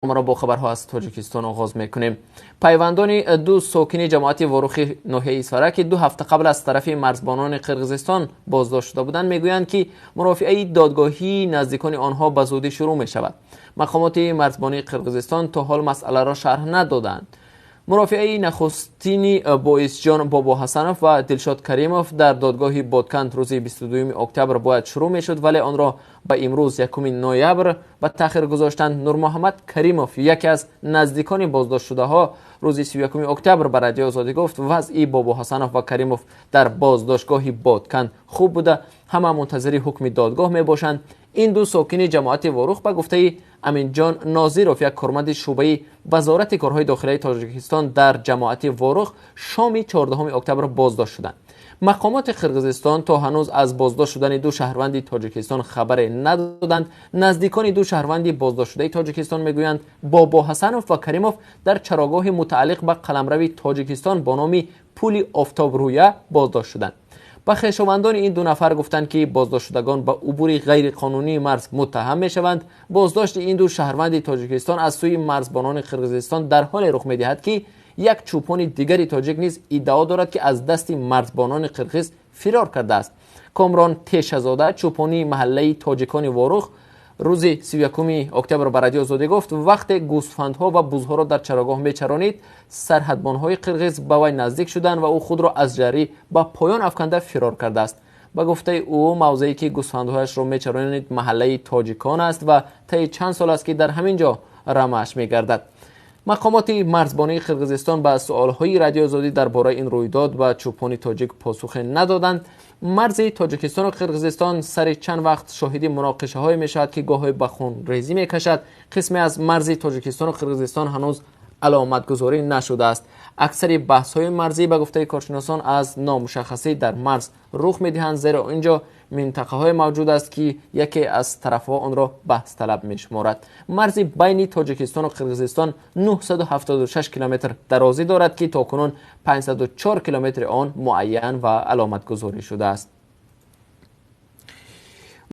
Ро бо хабарҳо аз Тоҷикистон оғоз мекунем. Пайвандони ду сокини ҷамоати Ворухи ноҳияи Исфара, ки 2 ҳафта қабл аз тарафи марзбонони Қирғизистон боздошт шуда буданд, мегӯянд, ки мурофиаи додгоҳии наздикони онҳо ба зудӣ шурӯъ мешавад. Мақомоти марзбонии Қирғизистон то ҳол масъаларо шарҳ надоданд. Мурофиаи нахустини Боисҷон Бобоҳасанов ва Дилшод Каримов дар додгоҳи Ботканд рӯзи 22 октябр бояд шурӯъ мешуд, вале онро ба имрӯз, 1 ноябр, ба таъхир гузоштанд. Нурмуҳаммад Каримов, яке аз наздикони боздоштшудаҳо, рӯзи 31 октябр ба Радиои Озодӣ гуфт, вазъи Бобоҳасанов ва Каримов дар боздоштгоҳи Ботканд хуб буда, ҳама мунтазири ҳукми додгоҳ мебошанд. Ин ду сокини ҷамоати Ворух, ба гуфтаи Аминҷон Нозиров, як корманди шӯъбаи Вазорати корҳои дохилаи Тоҷикистон дар ҷамоати Ворух, шоми 14 октябр боздошт шуданд. Мақомоти Қирғизистон то ҳанӯз аз боздошт шудани ду шаҳрванди Тоҷикистон хабаре надоданд. Наздикони ду шаҳрванди боздоштшудаи Тоҷикистон мегӯянд, Бобоҳасанов ва Каримов дар чарогоҳи мутааллиқ ба қаламрави Тоҷикистон бо номи Пули Офтобрӯя боздошт шуданд. Ба хешовандони ин ду нафар гуфтанд, ки боздоштшудагон ба убури ғайриқонунии марз муттаҳам мешаванд. Боздошти ин ду шаҳрванди Тоҷикистон аз сӯи марзбонони Қирғизистон дар ҳоле рух медиҳад, ки як чӯпони дигари тоҷик низ иддао дорад, ки аз дасти марзбонони қирғиз фирор кардааст. Комрон Тешазода, чӯпони маҳаллаи тоҷикони Ворух, рӯзи 31 октябр ба Радиои Озодӣ гуфт, вақте гӯсфандҳо ва бузҳоро дар чарогоҳ мечаронид, сарҳадбонҳои қирғиз ба вай наздик шуданд ва ӯ худро аз ҷарӣ ба поён афканда фирор кардааст. Ба гуфтаи ӯ, мавзее ки гӯсфандҳояшро мечаронид, маҳаллаи тоҷикон аст ва таи чанд сол аст, ки дар ҳамин ҷо рамааш мегардад. Мақомоти марзбонии Қирғизистон ба суолҳои Радиои Озодӣ дар бораи ин рӯйдод ва чӯпони тоҷик посухе надоданд. Марзи Тоҷикистону Қирғизистон сари чанд вақт шоҳиди муноқишаҳое мешавад, ки гоҳе ба хунрезӣ мекашад. Қисме аз марзи Тоҷикистону Қирғизистон ҳанӯз аломатгузорӣ нашудааст. Аксари баҳсҳои марзӣ, ба гуфтаи коршиносон, аз номушаххасӣ дар марз рух медиҳанд, зеро ин ҷо минтақаҳое мавҷуд аст, ки яке аз тарафҳо онро баҳсталаб мешуморад. Марзи байни Тоҷикистону Қирғизистон 976 километр дарозӣ дорад, ки то кунун 504 километри он муайян ва аломатгузорӣ шудааст.